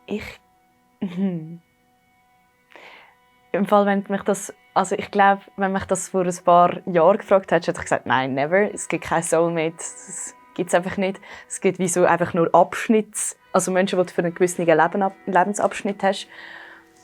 Ich... Im Fall, wenn mich das... Also ich glaube, wenn mich das vor ein paar Jahren gefragt hätte, hätte ich gesagt, nein, never. Es gibt kein Soulmate. Das gibt es einfach nicht. Es gibt wie so einfach nur Abschnitte. Also Menschen, die du für einen gewissen Lebensabschnitt hast.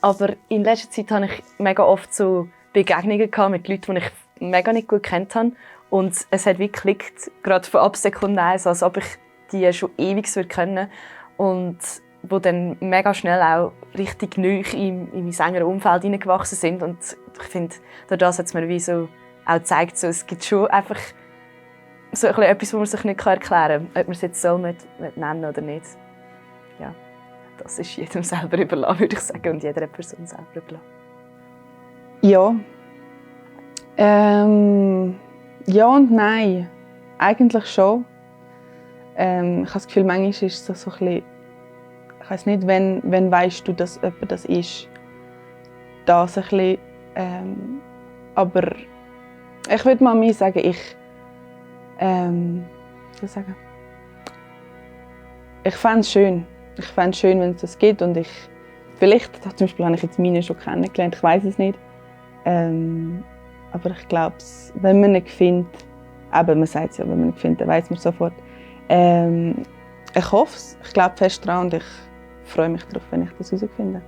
Aber in letzter Zeit hatte ich mega oft so Begegnungen mit Leuten, die ich mega nicht gut kennt habe. Und es hat wie geklickt, gerade von ab Sekunde 1, als ob ich die schon ewig kennen würde. Und wo dann mega schnell auch richtig neu in mein engeres Umfeld hineingewachsen sind. Und ich finde, dadurch hat es mir wie so auch gezeigt, so, es gibt schon einfach so etwas, was man sich nicht erklären kann, ob man es jetzt Soulmate nennen oder nicht. Ja, das ist jedem selber überlassen, würde ich sagen, und jeder Person selber überlassen. Ja. Ja und nein. Eigentlich schon. Ich habe das Gefühl, manchmal ist es so ein bisschen, ich weiss nicht, wenn weißt du, dass jemand das ist. Das ein bisschen. Aber ich würde mal mir sagen, ich fände es schön. Ich fände es schön, wenn es das gibt. Und vielleicht zum Beispiel habe ich jetzt meine schon kennengelernt, ich weiß es nicht. Aber ich glaube, wenn man ihn findet, eben, man sagt es ja, wenn man ihn findet, dann weiss man sofort. Ich hoffe es, ich glaube fest daran und ich freue mich darauf, wenn ich das herausfinde.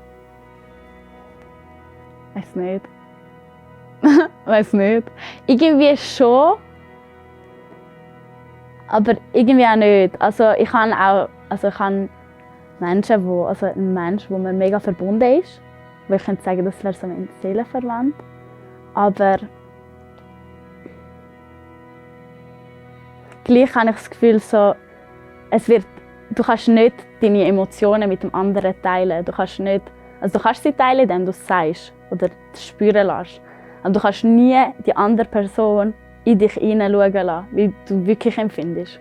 Weiß nicht. Weiß nicht. Irgendwie schon, aber irgendwie auch nicht. Also ich habe Menschen, ein Mensch, wo mir mega verbunden ist, wo ich könnte sagen, das wäre so mein Seelenverwandt. Aber gleich habe ich das Gefühl, so, du kannst nicht deine Emotionen mit dem anderen teilen. Du kannst sie teilen, indem du es sagst oder es spüren lässt. Aber du kannst nie die andere Person in dich hineinschauen lassen, wie du wirklich empfindest.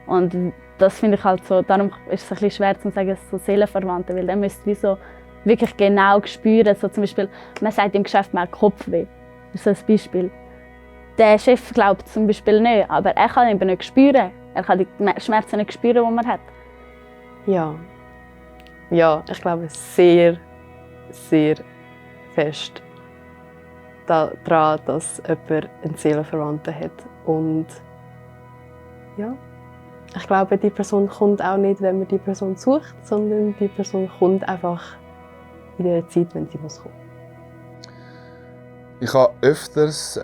Und das finde ich halt so, darum ist es ein bisschen schwer zu sagen, so Seelenverwandte, weil dann müsst ihr so wirklich genau spüren. So zum Beispiel, man sagt im Geschäft mal Kopfweh. Das ist so ein Beispiel. Der Chef glaubt zum Beispiel nicht, aber er kann eben nicht spüren. Er kann die Schmerzen nicht spüren, die man hat. Ja. Ja, ich glaube sehr, sehr fest daran, dass jemand einen Seelenverwandten hat. Und ja, ich glaube, die Person kommt auch nicht, wenn man die Person sucht, sondern die Person kommt einfach in der Zeit, wenn sie muss kommen. Ich hatte öfters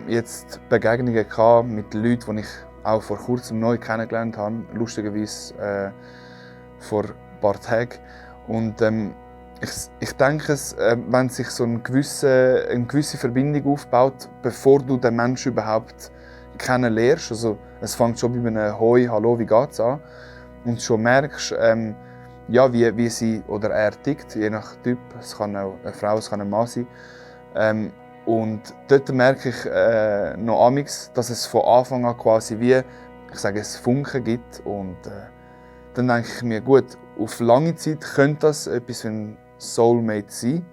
jetzt Begegnungen mit Leuten, die ich auch vor kurzem neu kennengelernt habe, lustigerweise vor ein paar Tagen. Und ich denke, wenn sich so eine gewisse Verbindung aufbaut, bevor du den Menschen überhaupt kennenlernst, also es fängt schon bei einem «Hoi, hallo, wie geht's» an, und du schon merkst, wie sie oder er tickt, je nach Typ. Es kann auch eine Frau, es kann ein Mann sein. Und dort merke ich noch amix, dass es von Anfang an quasi wie, ich sage, es Funken gibt. Und dann denke ich mir, gut, auf lange Zeit könnte das etwas wie ein Soulmate sein.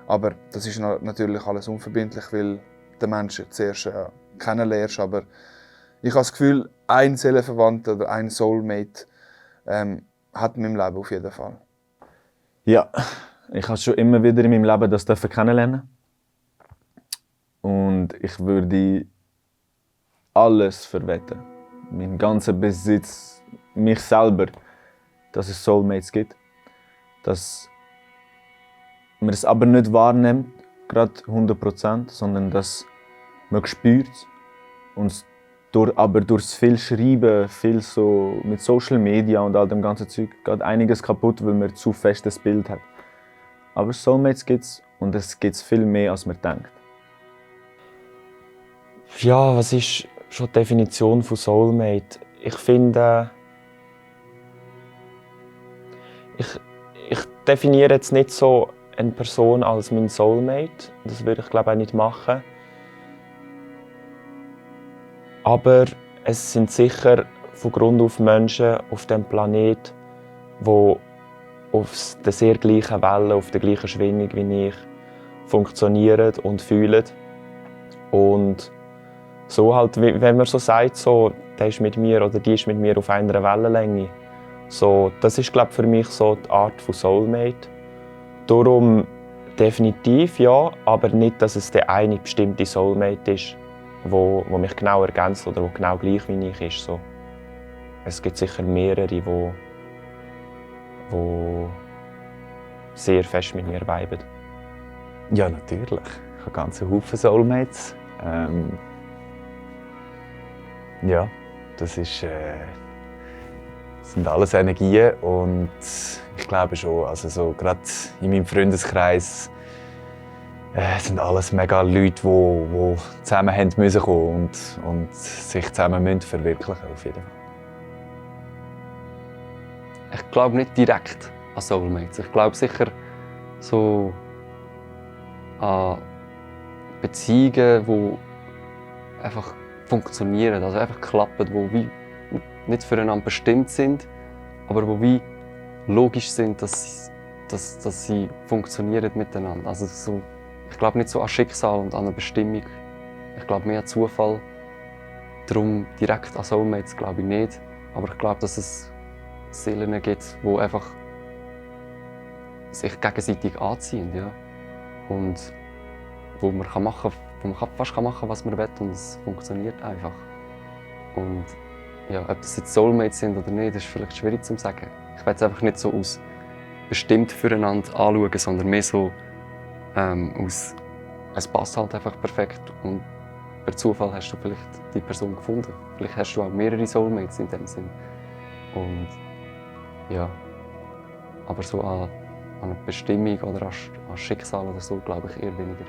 Aber das ist natürlich alles unverbindlich, weil den Menschen zuerst kennenlernst. Aber ich habe das Gefühl, ein Seelenverwandter oder ein Soulmate hat in meinem Leben auf jeden Fall. Ja, ich habe schon immer wieder in meinem Leben das kennenlernen. Und ich würde alles verwetten, meinen ganzen Besitz, mich selber, dass es Soulmates gibt. Dass man es aber nicht wahrnimmt, gerade 100%, sondern dass man spürt und aber durch das viel Schreiben, viel so mit Social Media und all dem ganzen Zeug geht einiges kaputt, weil man zu festes Bild hat. Aber Soulmates gibt es und es gibt viel mehr, als man denkt. Ja, was ist schon die Definition von Soulmate? Ich finde, ich definiere jetzt nicht so eine Person als mein Soulmate. Das würde ich glaube auch nicht machen. Aber es sind sicher von Grund auf Menschen auf dem Planet, die auf der sehr gleichen Welle, auf der gleichen Schwingung wie ich funktionieren und fühlen. Und so halt, wenn man so sagt, so, der ist mit mir oder die ist mit mir auf einer Wellenlänge. So, das ist, glaube ich, für mich so die Art von Soulmate. Darum definitiv ja, aber nicht, dass es der eine bestimmte Soulmate ist, wo mich genau ergänzt oder wo genau gleich wie ich ist. So. Es gibt sicher mehrere, die sehr fest mit mir viben. Ja, natürlich. Ich habe ganz Haufen Soulmates. Ja, das sind alles Energien und ich glaube schon, also so gerade in meinem Freundeskreis sind alles mega Leute, die zusammen haben müssen kommen und sich zusammen müssen verwirklichen auf jeden Fall. Ich glaube nicht direkt an Soulmates. Ich glaube sicher so an Beziehungen, die einfach funktionieren, also einfach klappen, die wie nicht füreinander bestimmt sind, aber die wie logisch sind, dass sie funktionieren miteinander. Also so, ich glaube nicht so an Schicksal und an eine Bestimmung. Ich glaube mehr an Zufall. Darum direkt an Soulmates glaube ich nicht. Aber ich glaube, dass es Seelen gibt, die einfach sich gegenseitig anziehen. Ja? Und wo man fast machen kann, was man will, und es funktioniert einfach. Und ja, ob das jetzt Soulmates sind oder nicht, ist vielleicht schwierig zu sagen. Ich will es einfach nicht so aus bestimmt füreinander anschauen, sondern mehr so aus es passt halt einfach perfekt und per Zufall hast du vielleicht die Person gefunden. Vielleicht hast du auch mehrere Soulmates in dem Sinn. Und ja, aber so an eine Bestimmung oder an Schicksal oder so glaube ich eher weniger.